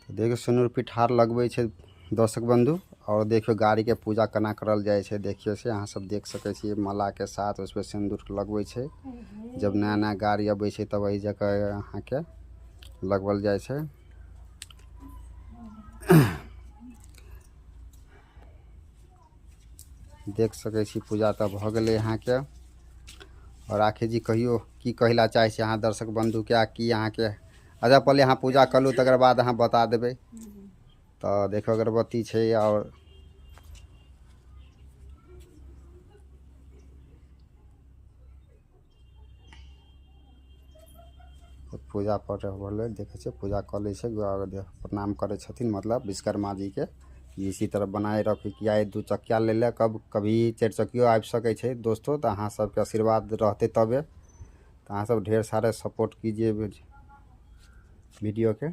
देखियौ सिनूर पिठार लगबै छै दर्शक बन्धु। आओर देखियौ गाड़ीके पूजा केना करल जाइ छै। देखियौ से अहाँ सब देख सकै छियै, मालाके साथ उस पर सिन्दूर लगबै छै। जब नया नया गाड़ी अबै छै तब एहि जगह अहाँके लगबल जाइ छै। देख सकै छी पूजा तऽ भऽ गेलै अहाँके। आओर राखी जी कहियौ की कहै लए चाहै छी अहाँ दर्शक बन्धुके, आ की अहाँके? अच्छा, पहिले अहाँ पूजा करू, तकर बाद अहाँ बता देबै। तऽ देखो अगरबत्ती छै। आओर पूजा पर भेलै, देखै छियै पूजा कऽ लै छै, प्रणाम करै छथिन मतलब विश्वकर्मा जीके। इसी तरह बनाए रखी कि आइ दू चक्किया ले कब कभी चारि चक्कियो आबि सकै छै दोस्तो। तऽ अहाँ सबके आशीर्वाद रहतै तबे। तऽ अहाँ सब ढेर सारे सपोर्ट कीजिए वीडियो के।